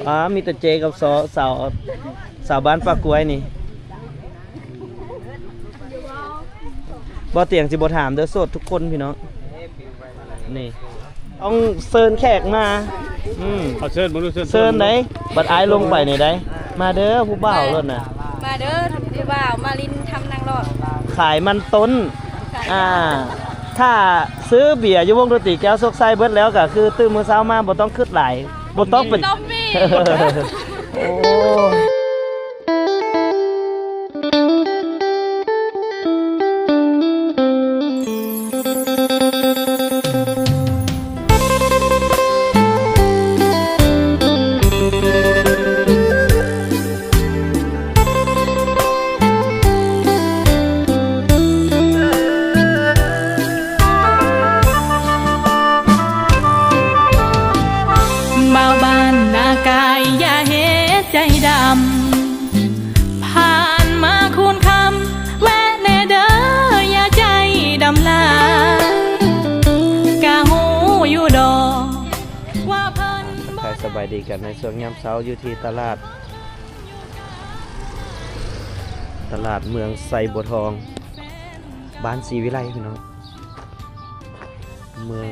ອ່າ ມີແຕ່ເຈກັບຊາວ ສາວ ສາວບ້ານປ່າກ້ວຍນີ້. ບໍ່ຕຽງຊິບໍ່ຖາມເດີ ໂສດທຸກຄົນພີ່ນ້ອງ. ນີ້ ຕ້ອງເຊີນແຂກມາ. ອືມ ເອົາເຊີນເບິ່ງດູ ເຊີນ ເຊີນໃດ໋. ບັດອ້າຍລົງໄປນີ້ໃດ໋ ມາເດີຜູ້ບ່າວໂລດນະ. ມາເດີຜູ້ບ່າວ ມາຫຼິ້ນທຳນັ່ງລອດ ຂາຍມັນຕົ້ນ. ອ່າ ຖ້າຊື້ເບຍຢູ່ວົງດົນຕີແກ້ວໂຊກໄຊເບິດແລ້ວ ກໍຄືຕື່ນມື້ເຊົ້າມາບໍ່ຕ້ອງຄຶດຫຼາຍ ບໍ່ຕ້ອງໄປ ໂອ້. ບ່າວບ້ານນາກາຍ ຢ່າເຮັດໃຈດຳ ຜ່ານມາຄູນຄຳ ແວະແດ່ເດີ ຢ່າໃຈດຳຫຼາຍ ກະຮູ້ຢູ່ດອກວ່າເພິ່ນ ທັກທາຍສະບາຍດີກັນໃນຊ່ວງຍາມເຊົ້າ ຢູ່ທີ່ຕະຫຼາດ ຕະຫຼາດເມືອງໄຊບົວທອງ ບ້ານສີວິໄລ ພີ່ນ້ອງ. ເມືອງ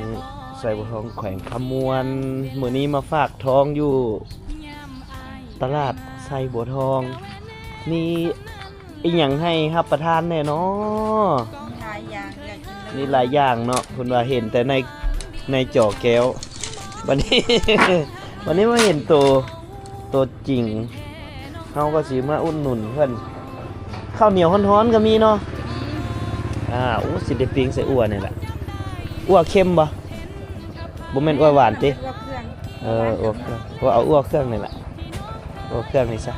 ໄຊບົວທອງ ແຂວງຄຳມ່ວນ. ມື້ນີ້ມາຝາກທ້ອງຢູ່ຕະຫຼາດໄຊບົວທອງ ມີອີ່ຫຍັງໃຫ້ຮັບປະທານແດ່ນໍ? ມີຫຼາຍຢ່າງ ຢາກກິນເລີຍ ມີຫຼາຍຢ່າງເນາະ. ເພິ່ນວ່າເຫັນແຕ່ໃນ ໃນຈໍແກ້ວ ບັດນີ້ ບັດນີ້ມາເຫັນໂຕ ໂຕຈິງ ເຮົາກໍຊິມາອຸດໜູນເພິ່ນ. ເຂົ້າໜຽວຮ້ອນໆກໍມີເນາະ. ອ່າ ໂອ້ ຊິໄດ້ປີ້ງໃສ່ອົ່ວນີ້ແຫຼະ. ອົ່ວເຄັມບໍ່? ບໍ່ແມ່ນອົ່ວຫວານຕິ? ເອີ ອົ່ວເຄື່ອງ ເອົາອົ່ວເຄື່ອງນີ້ແຫຼະ ອົ່ວເຄື່ອງນີ້ຊະ.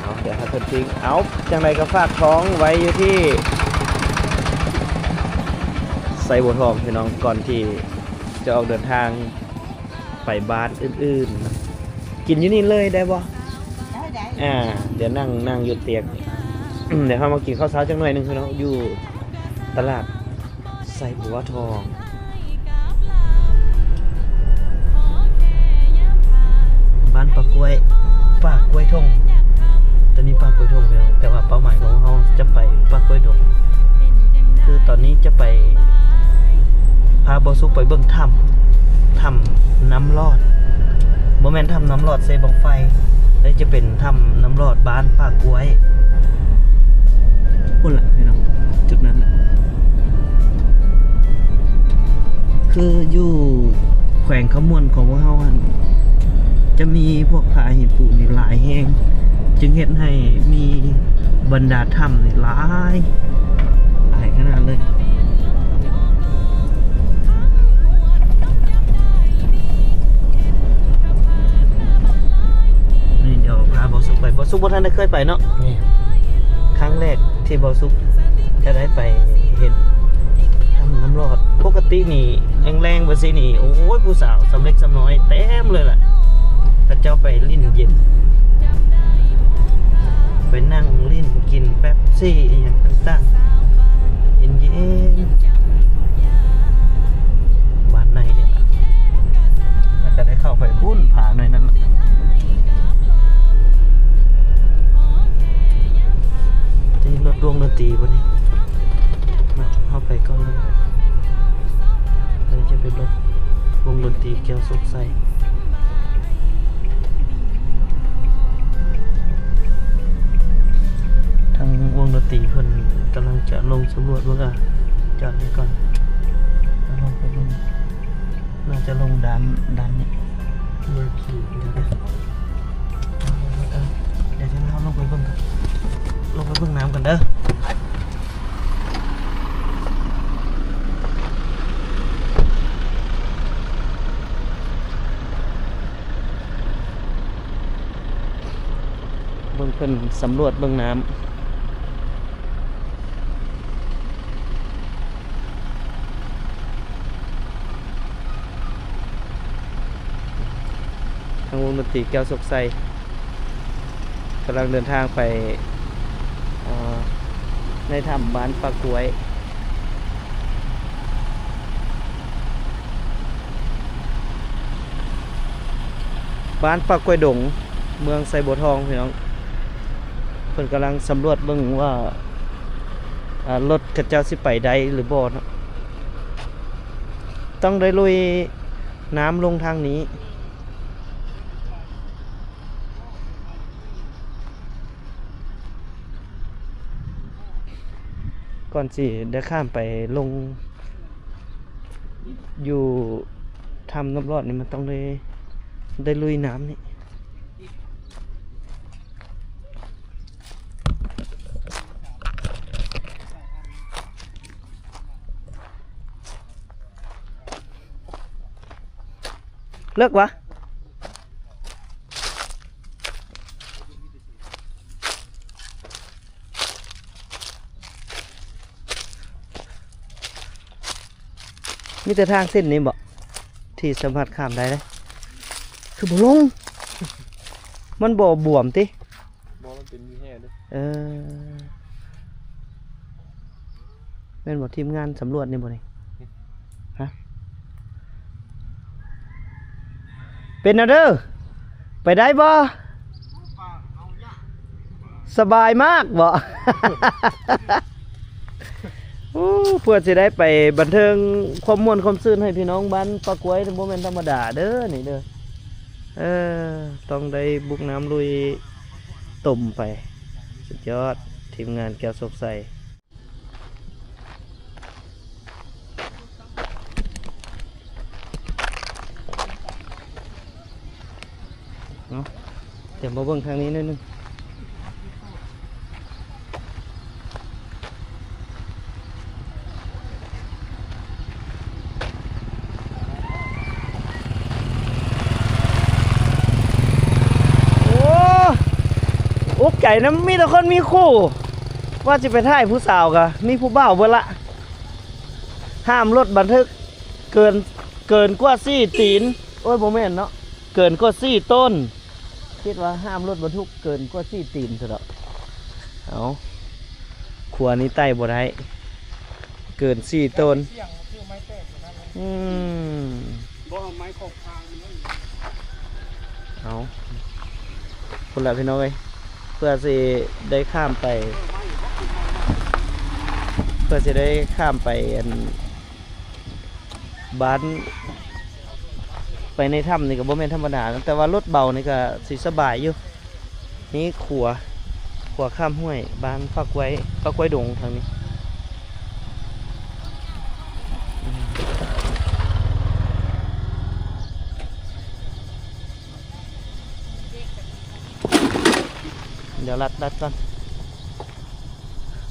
ເອົາ ດຽວໃຫ້ເພິ່ນປີ້ງ. ເອົາ ຈັ່ງໃດກໍຝາກທ້ອງໄວ້ຢູ່ທີ່ໄຊບົວທອງ ພີ່ນ້ອງ ກ່ອນທີ່ຈະອອກເດີນທາງ ໄປບ້ານອື່ນໆ ກິນຢູ່ນີ້ເລີຍໄດ້ບໍ່? ໄດ້ ໄດ້. ອ່າ ດຽວນັ່ງ ນັ່ງຢູ່ຕຽງ ດຽວເຮົາມາກິນເຂົ້າເຊົ້າຈັກໜ່ອຍໜຶ່ງເນາະ ຢູ່ຕະຫຼາດໄຊບົວທອງ ບ້ານປ່າກ້ວຍ ປ່າກ້ວຍທົ່ງ. ຕອນນີ້ປ່າກ້ວຍທົ່ງແລ້ວ ແຕ່ວ່າເປົ້າໝາຍຂອງເຮົາຈະໄປປ່າກ້ວຍດົງ. ຄືຕອນນີ້ຈະໄປ ພາບ່າວສຸກໄປເບິ່ງຖ້ຳ ຖ້ຳນ້ຳລອດ ບໍ່ແມ່ນຖ້ຳນ້ຳລອດເຊບັ້ງໄຟ ແຕ່ຈະເປັນຖ້ຳນ້ຳລອດບ້ານປ່າກ້ວຍ ພຸ້ນລະພີ່ນ້ອງ ຈຸດນັ້ນລະ. ຄືຢູ່ແຂວງຄຳມ່ວນຂອງພວກເຮົາຫັ້ນ ຈະມີພວກຜາຫີນປູນນີ້ຫຼາຍແຮງ ຈຶ່ງເຮັດໃຫ້ມີບັນດາຖ້ຳນີ້ຫຼາຍ ຫຼາຍຂະໜາດເລີຍ. ນີ້ ດຽວພາບ່າວສຸກໄປ ບ່າວສຸກບໍ່ທັນໄດ້ເຄີຍໄປເນາະ. ນີ້ ຄັ້ງແລກທີ່ບ່າວສຸກຈະໄດ້ໄປເຫັນຖ້ຳນ້ຳລອດ. ປົກກະຕິນີ້ແລ້ງໆ ແບບຊີ້ນີ້ ໂອ້ຍ ຜູ້ສາວສ່ຳເລັກສ່ຳນ້ອຍເຕັມເລີຍລະ ເຂົາເຈົ້າໄປຫຼິ້ນເຢັນ ໄປນັ່ງຫຼິ້ນ ກິນເປັບຊີ ອີ່ຫຍັງຕ່າງໆ ເຢັນໆ ບ້ານໃນນີ້ລະ ແລ້ວກໍໄດ້ເຂົ້າໄປພຸ້ນ ຜາໜ້ອຍນັ້ນລະ. ຈະເຫັນລົດວົງດົນຕີບໍ່ນີ້? ເນາະ ເຮົາໄປກ່ອນເລີຍ. ອັນນີ້ຈະເປັນລົດວົງດົນຕີແກ້ວໂຊກໄຊ. ທາງວົງດົນຕີເພິ່ນກຳລັງຈະລົງສຳຫຼວດເບິ່ງ ອ່າ ຈອດນີ້ກ່ອນ ແລ້ວລົງໄປເບິ່ງ. ໜ້າຈະລົງດ້ານ ດ້ານນີ້ ເອີ ດຽວ ດຽວ ດຽວເຮົາລົງໄປເບິ່ງ ລົງໄປເບິ່ງນ້ຳກັນເດີ. ເບິ່ງເພິ່ນສຳຫຼວດເບິ່ງນ້ຳ. ທາງວົງດົນຕີແກ້ວໂຊກໄຊ ກຳລັງເດີນທາງໄປ ເອີ ໃນຖ້ຳບ້ານປ່າກ້ວຍ. ບ້ານປາກກ້ວຍດົງ ເມືອງໄຊບົວທອງ ພີ່ນ້ອງ. ເພິ່ນກຳລັງສຳຫຼວດເບິ່ງວ່າ ອ່າ ລົດເຂົາເຈົ້າຊິໄປໄດ້ຫຼືບໍ່ເນາະ. ຕ້ອງໄດ້ລຸຍນ້ຳລົງທາງນີ້ ກ່ອນຊິໄດ້ຂ້າມໄປລົງຢູ່ຖ້ຳນ້ຳລອດນີ້ ມັນຕ້ອງໄດ້ ໄດ້ລຸຍນ້ຳນີ້. ເລິກວະ? ມີແຕ່ທາງເສັ້ນນີ້ບໍ ທີ່ສາມາດຂ້າມໄດ້ເດ້. ຄືບໍ່ລົງ? ມັນບໍ່ບວມຕິ? ບໍ່, ມັນເປັນມີແຮ່ເດ້. ເອີ. ແມ່ນບໍ່? ທີມງານສຳຫຼວດນີ້ບໍ່ນີ້? ຮະ? ເປັນແນວເດີ ໄປໄດ້ບໍ່? ສະບາຍມາກບໍ່? ໂອ້ ເພື່ອຊິໄດ້ໄປບັນເທີງຄວາມມ່ວນຄວາມຊື່ນໃຫ້ພີ່ນ້ອງບ້ານປາກກ້ວຍ ບໍ່ແມ່ນທຳມະດາເດີນີ້ເດີ. ເອີ ຕ້ອງໄດ້ບຸກນ້ຳລຸຍ ຕົມໄປ. ສຸດຍອດ ທີມງານແກ້ວໂຊກໄຊ. ເນາະ ດຽວມາເບິ່ງທາງນີ້ໜ້ອຍໜຶ່ງ. ໂອ້ ອຸກໃຈນຳ ມີແຕ່ຄົນມີຄູ່. ວ່າຊິໄປຖ່າຍຜູ້ສາວກະມີຜູ້ບ່າວເບິດລະ. ຫ້າມລົດບັນທຸກເກີນ ເກີນກວ່າສີ່ຕີນ. ໂອ້ຍ ບໍ່ແມ່ນເນາະ ເກີນກວ່າສີ່ໂຕນ. ຄິດວ່າຫ້າມລົດບັນທຸກເກີນກວ່າສີ່ຕີນຊະດອກ. ເອົາ ຂົວນີ້ໄຕ່ບໍ່ໄດ້ ເກີນສີ່ໂຕນ. ອືມ ບໍ່ເອົາໄມ້ຂອບທາງມັນເລີຍ. ເອົາ ພຸ້ນລະພີ່ນ້ອງເອີຍ ເພື່ອຊິໄດ້ຂ້າມໄປ ເພື່ອຊິໄດ້ຂ້າມໄປອັນ ບ້ານ ໄປໃນຖ້ຳນີ້ກໍບໍ່ແມ່ນທຳມະດານະ ແຕ່ວ່າລົດເບົານີ້ກໍຊິສະບາຍຢູ່. ນີ້ຂົວ ຂົວຂ້າມຫ້ວຍບ້ານປາກກ້ວຍ ປາກກ້ວຍດົງທາງນີ້. ດຽວລັດ ລັດກ່ອນ.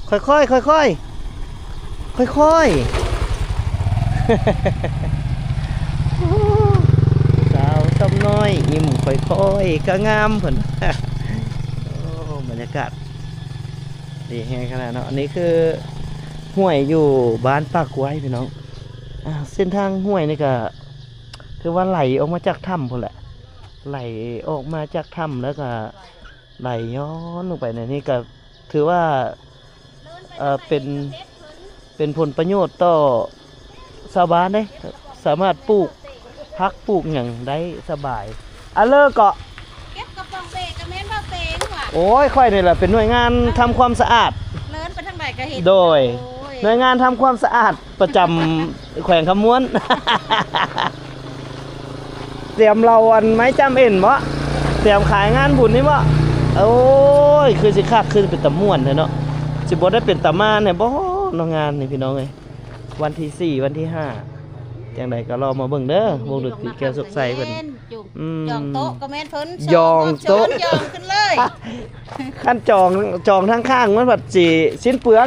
ຄ່ອຍໆ ຄ່ອຍໆ ຄ່ອຍໆ. ສາວຊຳນ້ອຍ ຍິ້ມຄ່ອຍໆ ກະງາມ ເພິ່ນ. ໂອ້ ບັນຍາກາດດີແຮງຂະໜາດເນາະ. ອັນນີ້ຄືຫ້ວຍຢູ່ບ້ານປາກກ້ວຍ ພີ່ນ້ອງ. ອ່າ ເສັ້ນທາງຫ້ວຍນີ້ກະຖືວ່າໄຫຼອອກມາຈາກຖ້ຳພຸ້ນແຫຼະ ໄຫຼອອກມາຈາກຖ້ຳ ແລ້ວກະໄຫຼຍ້ອນລົງໄປໃນນີ້ ກະຖືວ່າ ເອີ ເປັນ ເປັນຜົນປະໂຫຍດຕໍ່ຊາວບ້ານເດ້ ສາມາດປູກຜັກປູກຫຍັງໄດ້ສະບາຍ. ອາເລີເກາະ ເກັບກະປ໋ອງເບກະແມ່ນບໍ່ເຕັງຫວາ. ໂອ້ຍ ຂ້ອຍນີ້ແຫຼະເປັນໜ່ວຍງານທຳຄວາມສະອາດ ເລີນໄປທາງໃດກະເຫັນ. ໂດຍ ໂອ້ຍ ໜ່ວຍງານທຳຄວາມສະອາດປະຈຳແຂວງຄຳມ່ວນ. ຕຽມເຫຼົ້າອັນໄມ້ຈ້ຳເອັນບໍ? ຕຽມຂາຍງານບຸນນີ້ບໍ? ໂອ້ຍ ຄືຊິຄັກ ຄືຊິເປັນຕາມ່ວນແທ້ເນາະ. ຊິບໍ່ໄດ້ເປັນຕາມ່ວນແທ້ບໍເນາະ ງານນີ້ພີ່ນ້ອງເອີຍ. ວັນທີສີ່ ວັນທີຫ້າ ຈັ່ງໃດກໍລໍມາເບິ່ງເດີ ວົງດົນຕີແກ້ວສຸກໄຊເພິ່ນ. ແມ່ນ ອືມ ຢອງໂຕະກໍແມ່ນເພິ່ນ ຢອງໂຕະ ຢອງຂຶ້ນເລີຍ. ຄັນຈອງ ຈອງທາງຂ້າງມັນພັດຊິສິ້ນເປືອງ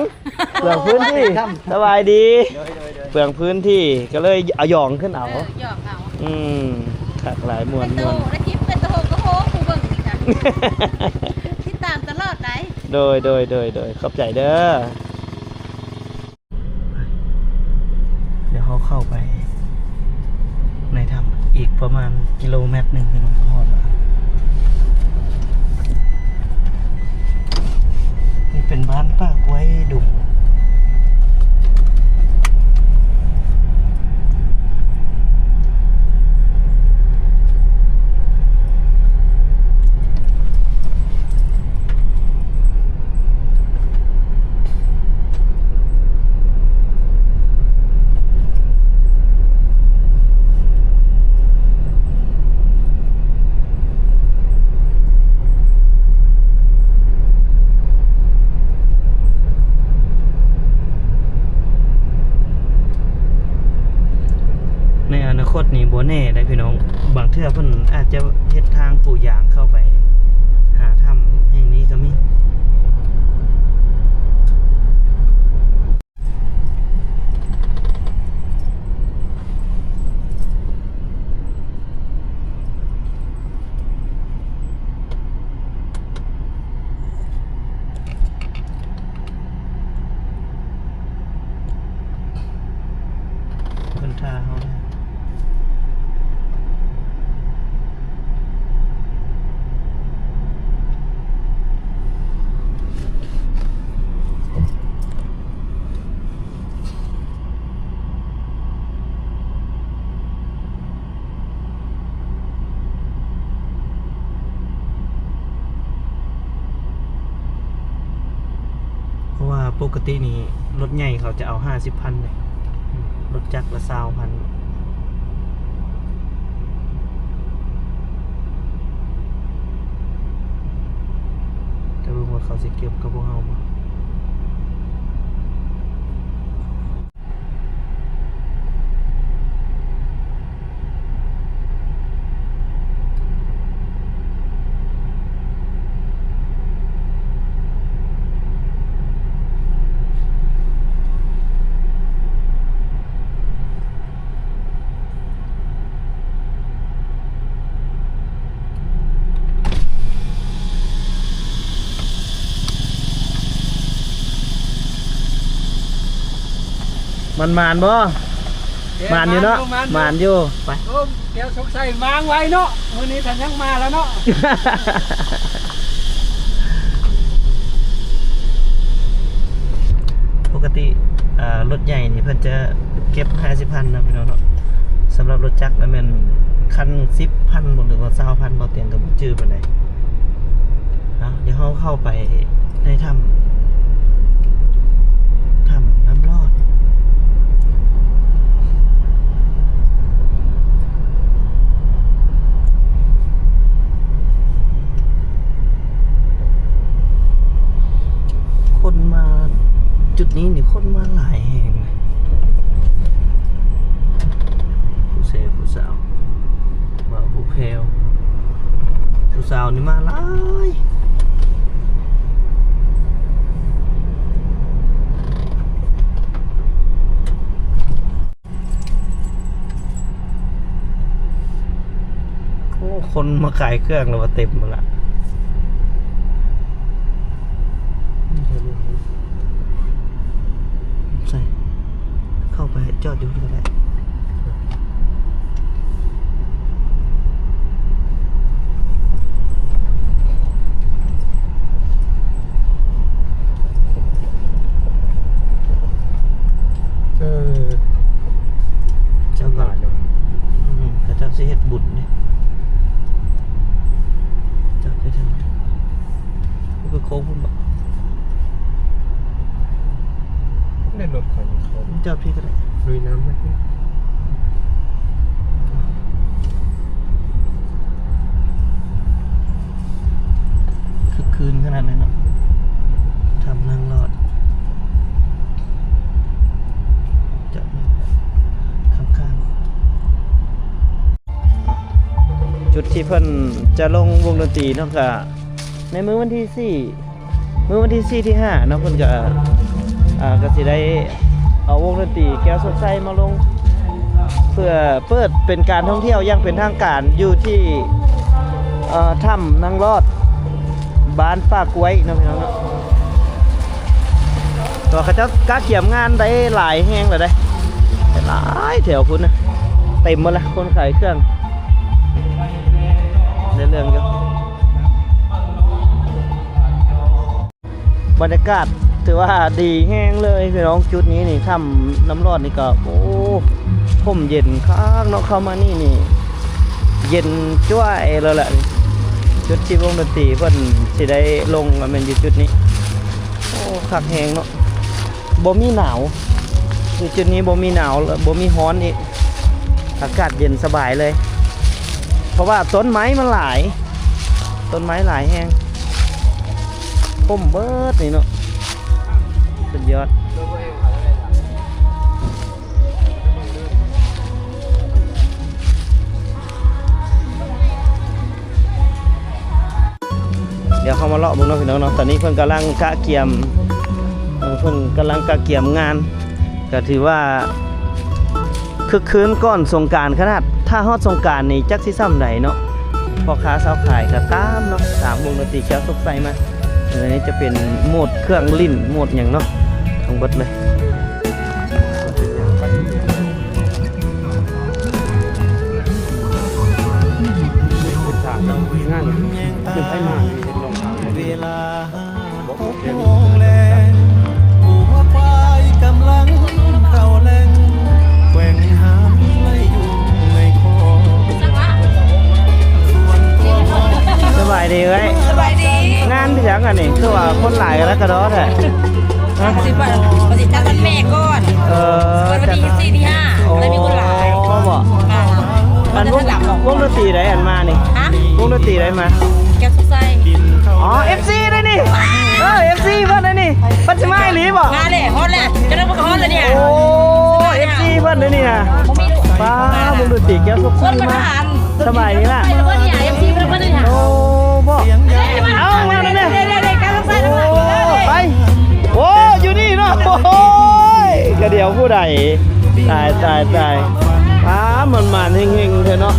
ເປືອງພື້ນທີ່. ສະບາຍດີ. ໂດຍ ໂດຍ ໂດຍ. ເປືອງພື້ນທີ່ກໍເລີຍເອົາຢອງຂຶ້ນເອົາ. ເອີ ຢອງເອົາ. ອືມ ຄັກຫຼາຍ ມ່ວນ ເປັນຕາ ມ່ວນ ໄດ້ຈິບ ເປັນຕາໂຮງກະໂຮງ ຜູ້ເບິ່ງນີ້ກະຕິດຕາມຕະຫຼອດໃດ໋. ໂດຍ ໂດຍ ໂດຍ ໂດຍ ຂອບໃຈເດີ. ດຽວເຮົາເຂົ້າໄປໃນຖ້ຳອີກປະມານກິໂລແມັດໜຶ່ງ ພີ່ນ້ອງ ກໍຮອດລະ. ນີ້ເປັນບ້ານປາກກ້ວຍດຸງ. ແນ່ໄດ໋ພີ່ນ້ອງ, ບາງເທື່ອເພິ່ນອາດຈະເຮັດທາງປູຢາງເຂົ້າໄປຫາຖ້ຳແຫ່ງນີ້ກໍມີ. ເພິ່ນຖ້າເຮົາ ເພາະວ່າປົກກະຕິນີ້ລົດໃຫຍ່ເຂົາຈະເອົາຫ້າສິບພັນເດ້, ລົດຈັກລະຊາວພັນ. ຈະເບິ່ງວ່າເຂົາຊິເກັບກັບພວກເຮົາບໍ່. ມັນໝານບໍ່? ເອີ ໝານຢູ່ເນາະ ໝານຢູ່ ໝານຢູ່ ໄປ. ໂອ້ ແກ້ວສົກໄຊມາງໄວເນາະ ມື້ນີ້ທ່ານຍັງມາແລ້ວເນາະ. ປົກກະຕິ ເອີ ລົດໃຫຍ່ນີ້ເພິ່ນຈະເກັບຫ້າສິບພັນເນາະ ພີ່ນ້ອງເນາະ, ສຳລັບລົດຈັກນະແມ່ນຄັນສິບພັນບໍ່ ຫຼືວ່າຊາວພັນ ບໍ່ຕຽງກໍບໍ່ຈື່ປານໃດ. ເອົາ ດຽວເຮົາເຂົ້າໄປໃນຖ້ຳ ຖ້ຳນ້ຳລອດ. ຄົນມາຈຸດນີ້ນີ້ ຄົນມາຫຼາຍແຮງ. ຜູ້ແຊຜູ້ສາວ ວ່າຜູ້ແພວ ຜູ້ສາວນີ້ມາຫຼາຍ. ໂອ້ ຄົນມາຂາຍເຄື່ອງແລ້ວວ່າເຕັມໝົດລະ. ໃສ່ ເຂົ້າໄປຈອດຢູ່ພຸ້ນກໍໄດ້. ເອີ ເຈົ້າກໍ ອືມ ເຂົາເຈົ້າຊິເຮັດບຸນເດ້. ເຈົ້າໄປທາງ ໄປໂຄ້ງພຸ້ນບໍ? ໃນລົດຂ້ອຍນີ້ເຂົາ ຈອດພີ້ກໍໄດ້ ລຸຍນ້ຳມາພີ້. ຄຶກຄື້ນຂະໜາດນັ້ນເນາະ ຖ້ຳນາງລອດ. ຈອດຂ້າງໆ ຈຸດທີ່ເພິ່ນຈະລົງວົງດົນຕີເນາະ ກະໃນມື້ວັນທີສີ່ ມື້ວັນທີສີ່ ທີຫ້າເນາະ ເພິ່ນກະ ອ່າ ກະຊິໄດ້ເອົາວົງດົນຕີແກ້ວສົກໄຊມາລົງ ເພື່ອເປີດເປັນການທ່ອງທ່ຽວຢ່າງເປັນທາງການຢູ່ທີ່ ເອີ ຖ້ຳນາງລອດ ບ້ານປ່າກ້ວຍເນາະ ພີ່ນ້ອງເນາະ. ແຕ່ວ່າເຂົາເຈົ້າກະກຽມງານໄດ້ຫຼາຍແຮງແລ້ວເດ້ ຫຼາຍແຖວພຸ້ນນະ ເຕັມໝົດລະ ຄົນຂາຍເຄື່ອງ ໄດ້ເລື່ອງຢູ່. ບັນຍາກາດຖືວ່າດີແຮງເລີຍພີ່ນ້ອງ ຈຸດນີ້ນີ້ ຖ້ຳນ້ຳລອດນີ້ກໍ ໂອ້ ຮົ່ມເຢັນຄັກເນາະ ເຂົ້າມານີ້ນີ້ ເຢັນຈ້ວຍເລີຍແຫຼະ. ຈຸດທີ່ວົງດົນຕີເພິ່ນຊິໄດ້ລົງກໍແມ່ນຢູ່ຈຸດນີ້. ໂອ້ ຄັກແຮງເນາະ ບໍ່ມີໜາວ ຢູ່ຈຸດນີ້ບໍ່ມີໜາວ ແລະ ບໍ່ມີຮ້ອນອີກ ອາກາດເຢັນສະບາຍເລີຍ ເພາະວ່າຕົ້ນໄມ້ມັນຫຼາຍ ຕົ້ນໄມ້ຫຼາຍແຮງ ຮົ່ມເບີດນີ້ເນາະ ສຸດຍອດ. ໂອ້ ເຮົາມາເລາະເບິ່ງເນາະພີ່ນ້ອງເນາະ. ຕອນນີ້ເພິ່ນກຳລັງກະກຽມ ເອີ ເພິ່ນກຳລັງກະກຽມງານ ກໍຖືວ່າຄຶກຄື້ນກ່ອນສົງການຂະໜາດ. ຖ້າຮອດສົງການນີ້ຈັກຊິສ່ຳໃດເນາະ. ພໍ່ຄ້າຊາວຂາຍກໍຕາມເນາະ ຕາມວົງດົນຕີແກ້ວສຸກໄຊມາ. ອັນນີ້ຈະເປັນໂໝດເຄື່ອງຫຼິ້ນ ໂໝດຫຍັງເນາະ ທັງເບິດເລີຍ. ສະບາຍດີເອື້ອຍ. ສະບາຍດີ. ງານເປັນຫຍັງອັນນີ້ ຄືວ່າຄົນຫຼາຍກະດອກກະດໍແທ້? ຮະ? ຊິໄປ ຊິຈັດວັນແມ່ກ່ອນ. ເອີ ວັນທີສີ່ ທີຫ້າ ໂອ້ ແລ້ວມີຄົນຫຼາຍ. ບໍ່ ອ່າ ອັນວົງ ວົງດົນຕີໃດອັນມານີ້? ຮະ? ວົງດົນຕີໃດມາ? ແກ້ວສຸກໄຊ. ອໍ ເອັຟຊີໃດນີ້. ເອີ ເອັຟຊີເພິ່ນໃດນີ້. ເພິ່ນຊິມາອີ່ຫຼີບໍ່? ມາແລ້ວ ຮອດແລ້ວ. ຈະໄດ້ມາຮອດແລ້ວນີ້. ໂອ້ ເອັຟຊີເພິ່ນໃດນີ້ນະ. ປ້າ ວົງດົນຕີແກ້ວສຸກໄຊມາ. ສະບາຍດີລະ. ໂອ້ ບໍ່ ເອົາມາແລ້ວແມ່. ໂອ້ ໄປ. ໂອ້ ຢູ່ນີ້ເນາະ. ໂອ້ຍ ກະດຽວຜູ້ໃດ. ຕາຍ ຕາຍ ຕາຍ. ອ້າ ມັນໝານເຮັງໆແທ້ເນາະ.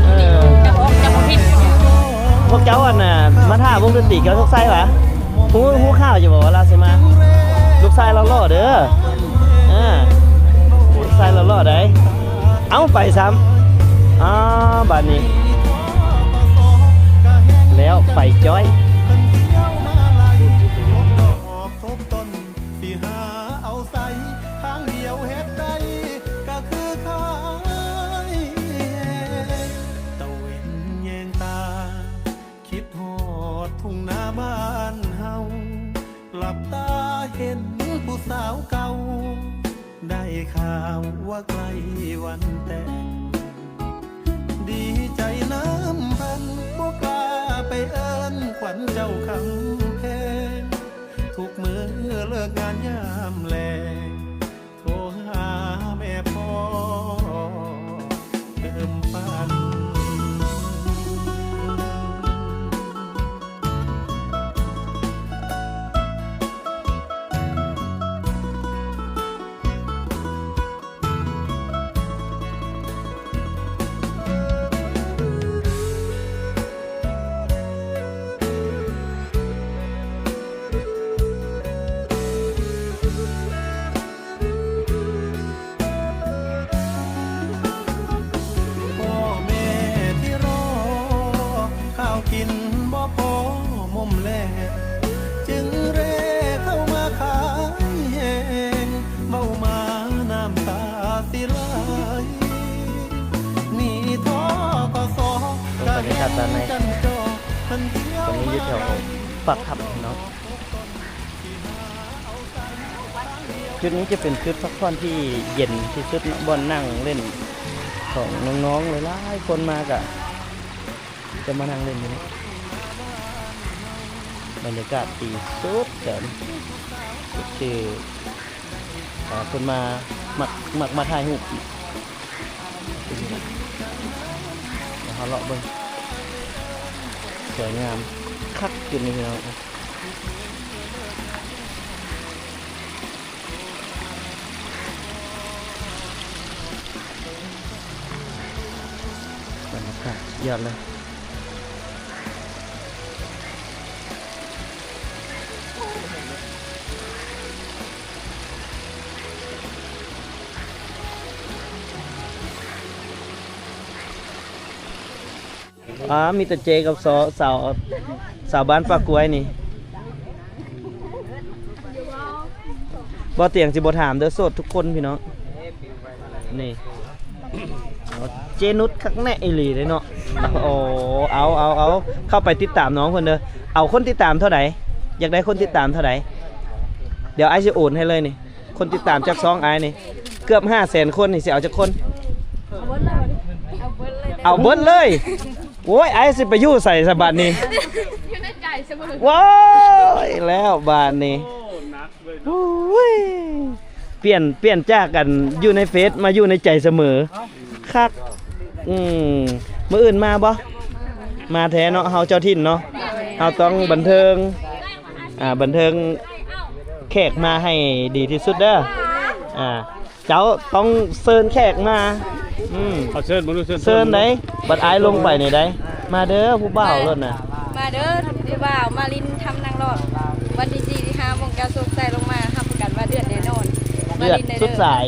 ເອີ ພວກເຈົ້າອັນນ່າ ມາຖ້າວົງດົນຕີແກ້ວສຸກໄຊຫວາ? ຮູ້ ຮູ້ຂ່າວຢູ່ບໍ່ວ່າລາວຊິມາ? ລູກຊາຍລາວຫຼໍ່ເດີ. ເອີ ລູກຊາຍລາວຫຼໍ່ໃດ. ເອົ້າ ໄປຊ້ຳ. ອ້າ ບາດນີ້ແລ້ວໄປຈ້ອຍ. ເບິ່ງບັນຍາກາດດ້ານໃນ. ຕົວນີ້ຢູ່ແຖວປາກຖ້ຳເນາະ. ຈຸດນີ້ຈະເປັນຈຸດພັກຜ່ອນທີ່ເຢັນທີ່ສຸດເນາະ, ບ່ອນນັ່ງຫຼິ້ນຂອງນ້ອງໆ ຫຼາຍໆຄົນມາກະຈະມານັ່ງຫຼິ້ນຢູ່ນີ້. ບັນຍາກາດດີສຸດແຕ່ ຄື ອ່າ ຄົນມາ ມັກ ມັກມາຖ່າຍຮູບ. ດຽວເຮົາເລາະເບິ່ງ ສວຍງາມຄັກຢູ່ນີ້ພີ່ນ້ອງ. ບັນຍາກາດສຸດຍອດເລີຍ. ອ່າ ມີແຕ່ເຈກັບຊາວ ຊາວ ຊາວບ້ານປ່າກ້ວຍນີ້. ບໍ່ຕຽງຊິບໍ່ຖາມເດີ ໂສດທຸກຄົນພີ່ນ້ອງ. ນີ້ ເຈນຸດຄັກແນ່ອີ່ຫຼີເດ້ເນາະ. ໂອ້ ເອົາ ເອົາ ເອົາ ເຂົ້າໄປຕິດຕາມນ້ອງເພິ່ນເດີ. ເອົາຄົນຕິດຕາມເທົ່າໃດ? ຢາກໄດ້ຄົນຕິດຕາມເທົ່າໃດ? ດຽວອ້າຍຊິໂອນໃຫ້ເລີຍນີ້. ຄົນຕິດຕາມຈາກຊ່ອງອ້າຍນີ້ ເກືອບຫ້າແສນຄົນນີ້ ຊິເອົາຈັກຄົນ? ເອົາເບິດເລີຍ. ໂອ້ຍ ອ້າຍຊິໄປຢູ່ໃສສະບາດນີ້? ຢູ່ໃນໃຈສະເໝີ. ໂອ້ຍ ແລ້ວບາດນີ້. ໂອ້ຍ ປ່ຽນ ປ່ຽນຈາກ ອັນ ຢູ່ໃນເຟສມາຢູ່ໃນໃຈສະເໝີ. ຄັກ. ອືມ ມື້ອື່ນມາບໍ່? ມາແທ້ເນາະ ເຮົາເຈົ້າຖິ່ນເນາະ. ເຮົາຕ້ອງບັນເທີງ ອ່າ ບັນເທີງແຂກມາໃຫ້ດີທີ່ສຸດເດີ. ອ່າ ເຈົ້າຕ້ອງເຊີນແຂກມາ. ອືມ ເອົາເຊີນເບິ່ງດູ ເຊີນ ເຊີນໃດ໋. ບັດອ້າຍລົງໄປນີ້ໃດ໋ ມາເດີຜູ້ບ່າວໂລດນະ. ມາເດີຜູ້ບ່າວ ມາຫຼິ້ນທຳນັງລອດ. ວັນທີສີ່ ທີຫ້າ ໂມງ ແກ້ວໂຊກໄຊລົງມາ ຮັບປະກັນວ່າເດືອດແນ່ນອນ. ເດືອດສຸດສາຍ.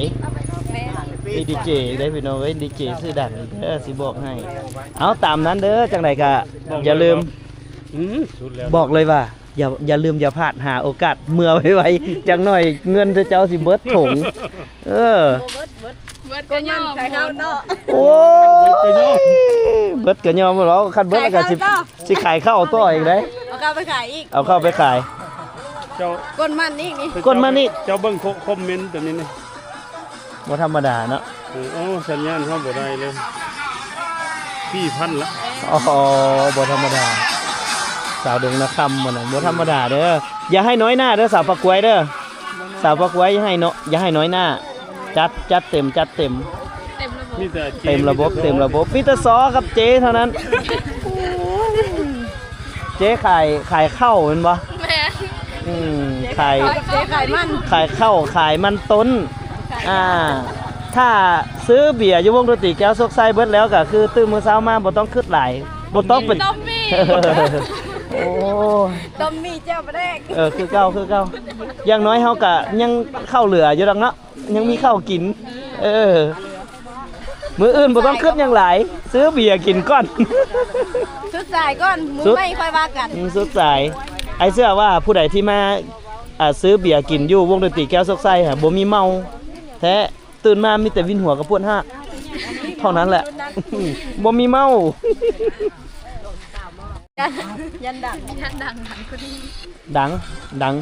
ແມ່ນ ມີດີເຈເດ້ພີ່ນ້ອງເອີຍ ດີເຈຊື່ດັງເດີ ຊິບອກໃຫ້. ເອົາ ຕາມນັ້ນເດີ ຈັ່ງໃດກະຢ່າລືມ ອືມ ສຸດແລ້ວ ບອກເລີຍວ່າ ຢ່າ ຢ່າລືມຢ່າພາດ ຫາໂອກາດເມືອໄວໆ ຈັກໜ້ອຍເງິນເຈົ້າຊິເບິດຖົງ. ເອີ ເບິດ ເບິດ ເບິດກໍຍອມ ໃສ່ເຮົາເນາະ. ໂອ້ຍ ເບິດກໍຍອມ ເບິດກໍຍອມແລ້ວ ຄັນເບິດແລ້ວກໍຊິ ໃສ່ເຂົ້າຕໍ່ ຊິຂາຍເຂົ້າຕໍ່ອີກເດ້. ເອົາເຂົ້າໄປຂາຍອີກ ເອົາເຂົ້າໄປຂາຍ. ເຈົ້າ ກົ້ນມັນອີກນີ້ ກົ້ນມັນອີກ. ເຈົ້າເບິ່ງຄອມເມັນຕົວນີ້ນີ້ ບໍ່ທຳມະດາເນາະ. ເອີ ໂອ້ ສັນຍານເຮົາບໍ່ໄດ້ເລີຍ ສີ່ພັນລະ. ອໍ ບໍ່ທຳມະດາ ສາວດົງນາຄຳມື້ນັ້ນ ບໍ່ທຳມະດາເດີ. ຢ່າໃຫ້ນ້ອຍໜ້າເດີ ສາວປາກກວຍເດີ ສາວປາກກວຍ ຢ່າໃຫ້ເນາະ ຢ່າໃຫ້ນ້ອຍໜ້າ. ຈັດ ຈັດເຕັມ ຈັດເຕັມ ເຕັມລະບົບ ມີແຕ່ເຕັມລະບົບ ມີແຕ່ຊໍກັບເຈເທົ່ານັ້ນ. ເຈຂາຍ ຂາຍເຂົ້າແມ່ນບໍ່? ແມ່ນ ອືມ ຂາຍ ເຈົ້າຂາຍມັນ ຂາຍເຂົ້າຂາຍມັນຕົ້ນ. ອ່າ ຖ້າຊື້ເບຍຢູ່ວົງດົນຕີແກ້ວໂຊກໄຊເບິດແລ້ວ ກໍຄືຕື່ນມື້ເຊົ້າມາບໍ່ຕ້ອງຄຶດຫຼາຍ ບໍ່ຕ້ອງເປັນ ໂອ້ ຕົ້ມໝີ່ແຈ່ວປາແດກ. ເອີ ຄືເກົ່າ ຄືເກົ່າ ຢ່າງໜ້ອຍເຮົາກໍຍັງເຂົ້າເຫຼືອຢູ່ດອກເນາະ ຍັງມີເຂົ້າກິນ. ເອີ ມື້ອື່ນບໍ່ຕ້ອງຄຶດຫຍັງຫຼາຍ ຊື້ເບຍກິນກ່ອນ ສຸດສາຍກ່ອນ ມື້ໃໝ່ຄ່ອຍວ່າກັນ. ອືມ ສຸດສາຍ. ອ້າຍເຊື່ອວ່າຜູ້ໃດທີ່ມາ ອ່າ ຊື້ເບຍກິນຢູ່ວົງດົນຕີແກ້ວໂຊກໄຊຫັ້ນ ບໍ່ມີເມົາແທ້ ຕື່ນມາມີແຕ່ວິນຫົວກັບປວດຮາກເທົ່ານັ້ນແຫຼະ ບໍ່ມີເມົາ. ຢ້ານ ຢ້ານດັງ ຢ້ານດັງ ດັງ ດັງ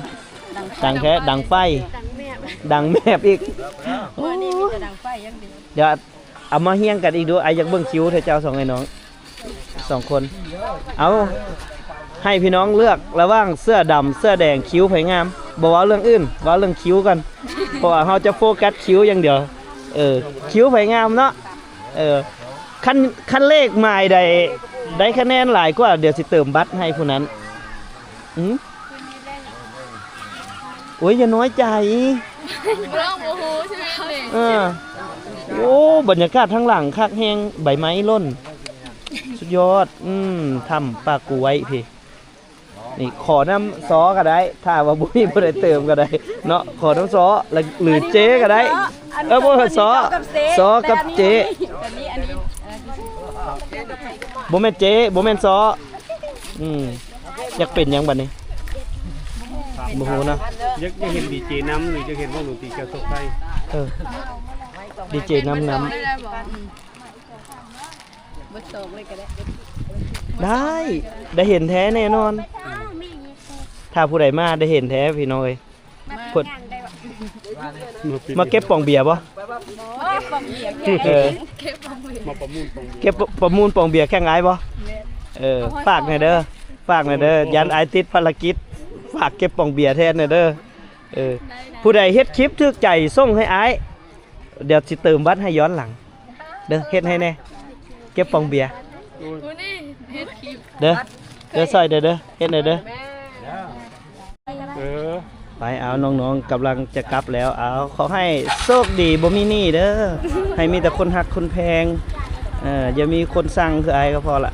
ດັງແທ້ ດັງໄຟ ດັງແມບ ດັງແມບອີກ. ມື້ນີ້ມີແຕ່ດັງໄຟຢ່າງດຽວ. ດຽວເອົາມາຮຽງກັນອີກດູ ອ້າຍຢາກເບິ່ງຄິ້ວແທ້ເຈົ້າສອງອ້າຍນ້ອງສອງຄົນ. ເອົາ ໃຫ້ພີ່ນ້ອງເລືອກລະຫວ່າງເສື້ອດຳ ເສື້ອແດງ ຄິ້ວໃຜງາມ. ບໍ່ເວົ້າເລື່ອງອື່ນ ເວົ້າເລື່ອງຄິ້ວກ່ອນ ເພາະວ່າເຮົາຈະໂຟກັສຄິ້ວຢ່າງດຽວ. ເອີ ຄິ້ວໃຜງາມເນາະ. ເອີ ຄັນ ຄັນເລກໝາຍໃດໄດ້ຄະແນນຫຼາຍກວ່າ ດຽວຊິເຕີມບັດໃຫ້ຜູ້ນັ້ນ. ອືມ ໂອ້ຍ ຢ່ານ້ອຍໃຈ ນ້ອງບໍ່ຮູ້ຊື່ເລີຍ. ເອີ ໂອ້ ບັນຍາກາດທາງຫຼັງຄັກແຮງ ໃບໄມ້ຫຼົ່ນ ສຸດຍອດ. ອືມ ຖ້ຳປ່າກ້ວຍພີ້. ນີ້ ຂໍນຳຊໍກໍໄດ້ ຖ້າວ່າບໍ່ມີຜູ້ໃດເຕີມກໍໄດ້ເນາະ. ຂໍນຳຊໍ ຫຼືເຈກໍໄດ້. ເອີ ບໍ່ຊໍ ຊໍກັບເຈ ອັນນີ້ ອັນນີ້ ບໍ່ແມ່ນເຈ ບໍ່ແມ່ນຊໍ. ອືມ ຢາກເປັນຫຍັງບັດນີ້ ບໍ່ຮູ້ເນາະ. ຢາກ ຢາກເຫັນດີເຈນຳ ຫຼືຢາກເຫັນວົງດົນຕີແກ້ວໂຊກໄຊ? ເອີ ດີເຈນຳ ນຳ. ເບິດສອງເລີຍກໍໄດ້. ໄດ້ ໄດ້ເຫັນແທ້ແນ່ນອນ. ຖ້າຜູ້ໃດມາໄດ້ເຫັນແທ້ພີ່ນ້ອງເອີຍ. ເພິ່ນ ມາເກັບປອງເບຍບໍ່? ເກັບປອງເບຍ ເອີ ເກັບປອງເບຍ ມາປະມູນປອງເບຍ ເກັບປະມູນປອງເບຍແຂ່ງອ້າຍບໍ່? ເອີ ຝາກແດ່ເດີ ຝາກແດ່ເດີ ຢ້ານອ້າຍຕິດພາລະກິດ ຝາກເກັບປອງເບຍແທນແດ່ເດີ. ເອີ ຜູ້ໃດເຮັດຄລິບຖືກໃຈສົ່ງໃຫ້ອ້າຍ ດຽວຊິເຕີມບັດໃຫ້ຍ້ອນຫຼັງເດີ ເຮັດໃຫ້ແດ່ ເກັບປອງເບຍ ຜູ້ນີ້ເຮັດຄລິບເດີ ເດີ ຊ່ອຍແດ່ເດີ ເຮັດແດ່ເດີ. ເອີ ໄປ ເອົາ ນ້ອງໆກຳລັງຈະກັບແລ້ວ ເອົາ ຂໍໃຫ້ໂຊກດີ ບໍ່ມີໜີ້ເດີ ໃຫ້ມີແຕ່ຄົນຮັກຄົນແພງ ເອີ ຢ່າມີຄົນຊັງຄືອ້າຍກໍພໍລະ.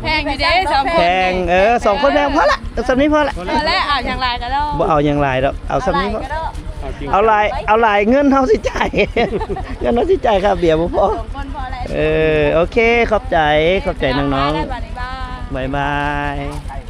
ແພງຢູ່ເດ້ສອງຄົນ ແພງ ເອີ ສອງຄົນແພງ ພໍລະ ເອົາສ່ຳນີ້ພໍລະ ພໍແລ້ວ ເອົາຫຍັງຫຼາຍກໍດອກ ບໍ່ເອົາຫຍັງຫຼາຍດອກ ເອົາສ່ຳນີ້ພໍລະ. ເອົາຫຼາຍ ເອົາຫຼາຍ ເງິນເຮົາຊິຈ່າຍ ເງິນເຮົາຊິຈ່າຍຄ່າເບຍບໍ່ພໍ. ສອງຄົນພໍແລ້ວ. ເອີ ໂອເຄ ຂອບໃຈ ຂອບໃຈນ້ອງໆ ບາຍບາຍ ບາຍບາຍ.